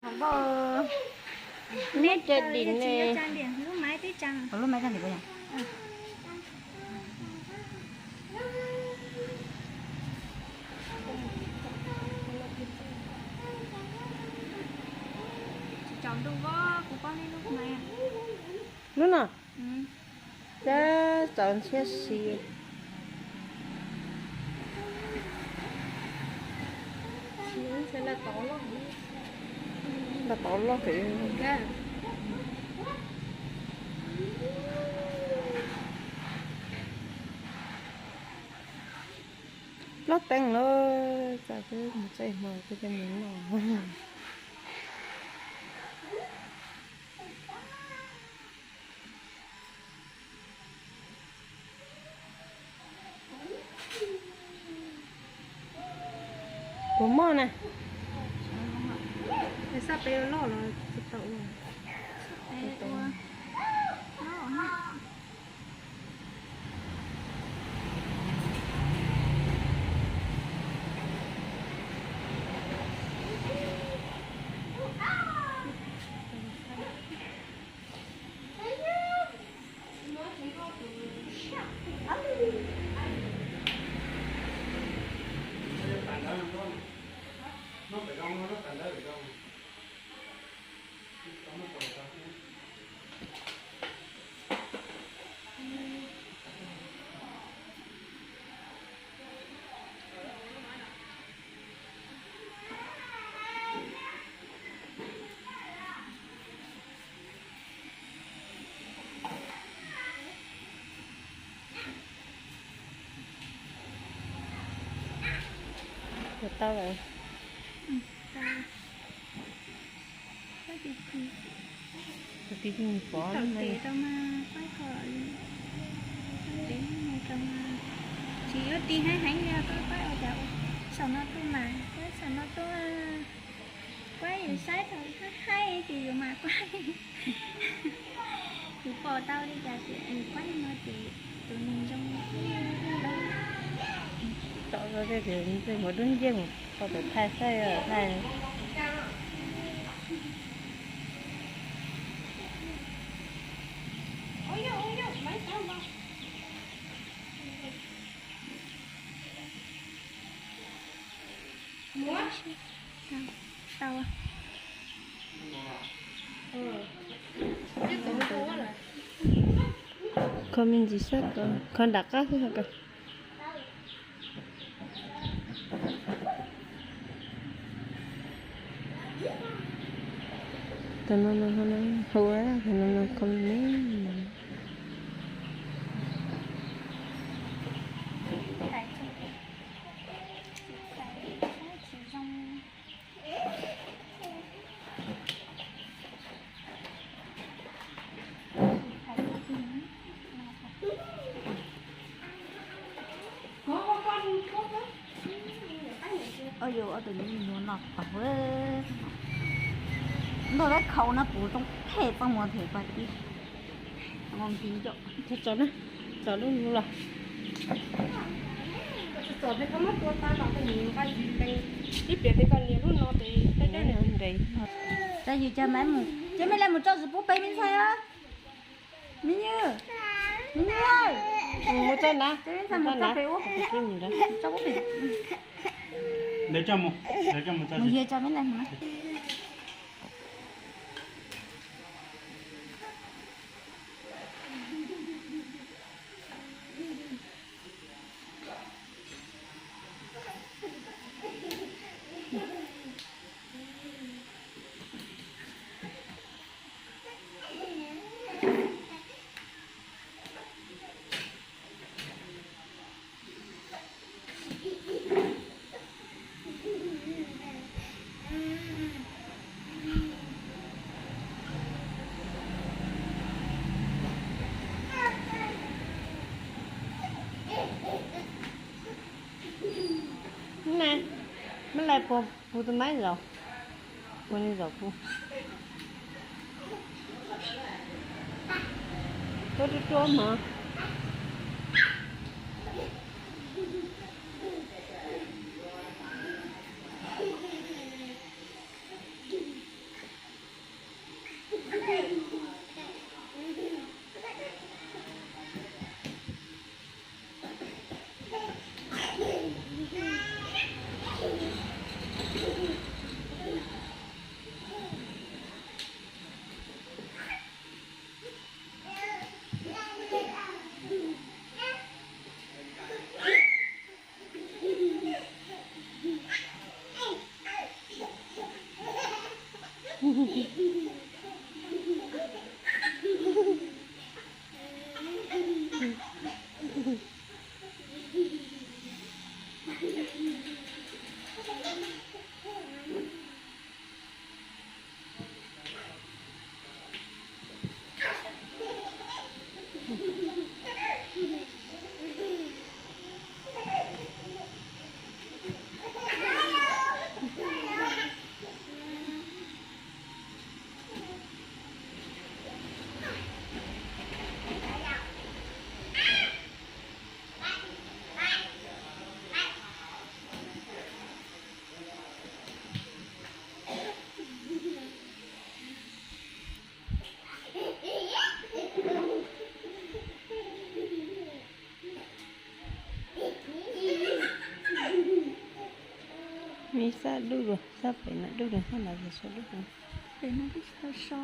Neb cai dim ne. Lub maiv cai dim. Lub no. Tab txaus ntxhiab si. Ntau tau loj pem. Plaub teev lawm, txawm twb mus txaj hmo twb coj mus noj. Puas moj na? Xaj peb loj los tsis tau ua. Puas tau lawm? Tis tis pov tau mas, tsis yuav tis heev heev li, koj paib ua cas saum no tuaj mas, koj saum no tuaj, paib yus saib thaum haib haib ces yus mas paib. Yus pom tau li cas ces paib no ces tus neeg zoo. Tom no tej mus dub nciab mus tau tus thaij saib thaij. Kho me ntsis saib, kho nram qab xwb. Tus no no hu, tus no no kho me me. Ob yus ob tug nyuam no tau, ntuj, lawv khau no puv tau phem txaj muag thiab paj tib. Txom na, txom lub lub los. Ib pliag peb koj nias lub no ces nres. Ces yus cov maiv mus, ces mej le mus tso zis pub peb me ntxhais os. Me nyuam, me nyuam, mus tso na, ces me ntxhais mus tso pem ub, tso pub pem. Mus yog tso mej le mus na. Mej le puas pub tus maiv zaum, puas li zaum pub. Tuab tuab tuab mov. Nws xab dub dua, xab pem no dub dua, xab nrad ces tsis dub dua. Pem no twb tsis tau so.